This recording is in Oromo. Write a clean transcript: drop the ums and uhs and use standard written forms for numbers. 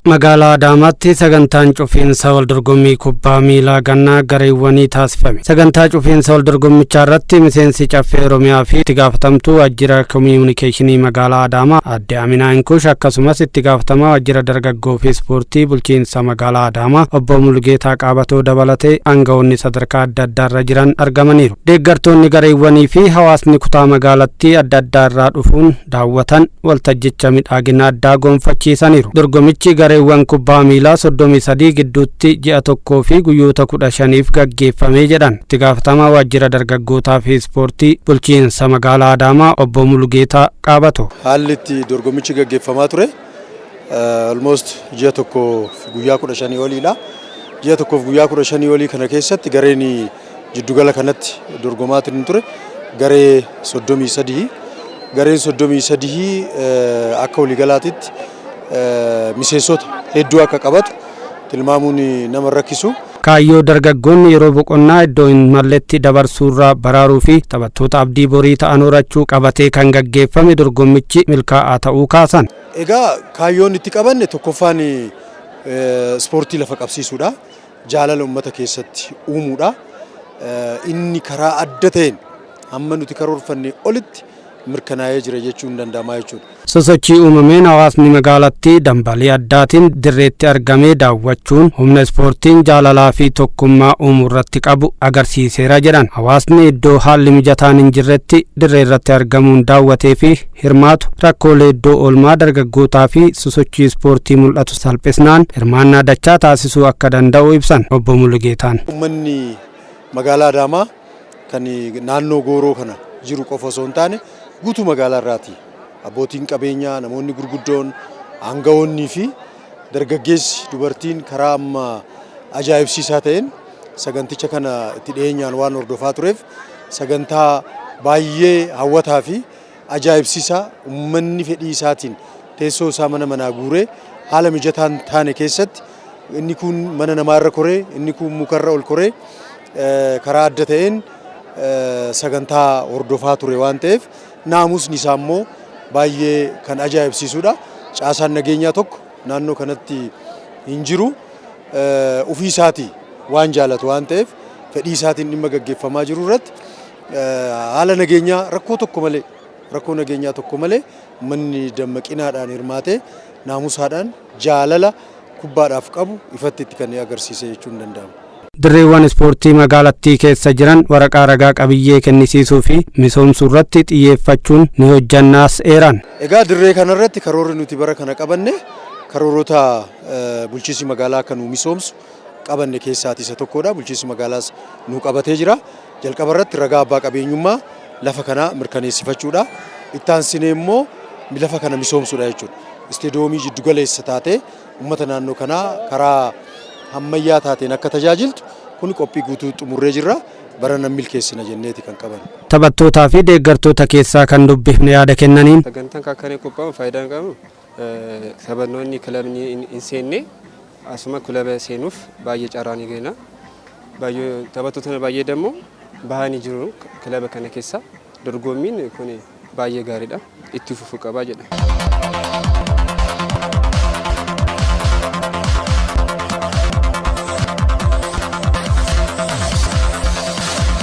Magaalaa Adaamaatti sagantaan cufiinsa waldorgommii kubbaa miilaa gannaa gareewwanii taasifame. Sagantaa cufiinsa waldorgommichaa irratti miseensi Caffee Oromiyaa fi itti gaafatamtuu waajjira koomiyunikeeshinii magaalaa Adaamaa Aadde Aminaa Inkush, akkasumas itti gaafatamaa waajjira dargaggoo fi ispoortii bulchiinsa magaalaa Adaamaa Obbo Mulgeetaa Qaabatoo dabalatee aangawoonni sadarkaa adda addaarra jiran argamaniiru. Deeggartoonni gareewwanii fi hawaasni kutaa magaalattii adda addaa irraa dhufuun daawwatan waltajjicha miidhagina addaa gonfachiisaniiru. Dorgomichi gareewwan kubbaa miilaa 33 gidduutti ji'a 1 fi guyyoota 15f gaggeeffamee jedhan itti gaafatamaa waajjira dargaggootaa fi ispoortii bulchiinsa magaalaa Adaamaa Obbo Mulgeetaa Qaabatoo. Haalli itti dorgommichi gaggeeffamaa ture almost ji'a 1 guyyaa 15 oliidha. Ji'a 1f guyyaa 15 olii kana keessatti gareen jiddugala kanatti dorgomaa ture garee 33. Gareen 33 akka waliigalaatitti miseensota hedduu akka qabatu tilmaamuun nama rakkisu. Kaayyoo dargaggoonni yeroo boqonnaa iddoo hin malletti dabarsuurraa baraaruu fi taphattoota abdii borii ta'an horachuu qabatee kan gaggeeffame dorgommichi milkaa'aa ta'uu kaasan. Egaa kaayyoon itti qabanne tokkoffaan ispoortii lafa qabsiisuudha. Jaalala uummata keessatti uumuudha. Inni karaa adda ta'een hamma nuti karoorfanne olitti mirkanaa'ee jira jechuun danda'ama jechuudha. Sosochii uumameen hawaasni magaalattii dambalii addaatiin dirreetti argamee daawwachuun humna ispoortiin jaalalaa fi tokkummaa uumuu irratti qabu agarsiiseera jedhan. Hawaasni iddoo haalli mijataan hin jirretti dirree irratti argamuun daawwatee fi hirmaatu rakkoolee iddoo oolmaa dargaggootaa fi sosochii ispoortii mul'atu salphisnaan hirmaannaa dachaa taasisuu akka danda'u ibsan Obbo Mulugeetaan. Uummanni magaalaa Adaamaa kan naannoo gooroo kana jiru qofa osoo hin taane guutuu magaalaa irraati. Abbootiin qabeenyaa, namoonni gurguddoon, aangawoonnii fi dargaggeessi dubartiin karaa amma ajaa'ibsiisaa ta'een saganticha kana itti dhiyeenyaan waan hordofaa tureef, sagantaa baay'ee hawwataa fi ajaa'ibsiisaa uummanni fedhii isaatiin teessoo isaa mana manaa guuree haala mijataan taane keessatti, inni kun mana namaa irra koree, inni kun mukarra ol koree, karaa adda ta'een sagantaa hordofaa ture waan ta'eef, naamusni isaa immoo baay'ee kan ajaa'ibsiisudha. Caasaan nageenyaa tokko naannoo kanatti hin jiru. Ofii isaatii waan jaalatu waan ta'eef, fedhii isaatiin dhimma gaggeeffamaa jiru irratti haala nageenyaa rakkoo tokko malee, rakkoo nageenyaa tokko malee manni dammaqinaadhaan hirmaatee naamusaadhaan jaalala kubbaadhaaf qabu ifatti itti kan agarsiise jechuun danda'ama. Dirreewwan ispoortii magaalattii keessa jiran waraqaa ragaa qabiyyee kennisiisuu fi misoomsuu irratti xiyyeeffachuun ni hojjannaas eeran. Egaa dirree kanarratti karoorri nuti bara kana qabanne, karoorota bulchiinsi magaalaa akka nu misoomsu qabanne keessaati isa tokkodha. Bulchiinsi magaalaas nu qabatee jira. Jalqaba irratti ragaa abbaa qabeenyummaa lafa kanaa mirkaneessifachuudha. Itti aansinee immoo lafa kana misoomsuudha jechuudha. Isteediyoomii jiddugaleessa taatee uummata naannoo kanaa karaa ammayyaa taateen akka tajaajiltu kun qophii guutuu xumurree jirra. Bara nan milkeessina jenneeti kan qaban. Taphattootaa fi deeggartoota keessaa kan dubbifne yaada kennaniin. Sagantaan akkanaa qophaa'u faayidaan qabu, taphattoonni kilabni hin seenne asuma kilaba seenuuf baay'ee carraa ni kenna. Baay'ee taphattoota baay'ee ደግሞ bahanii jiru kilaba kana keessa. Dorgommiin kun baay'ee gaariidha. Itti fufuu qaba jedha.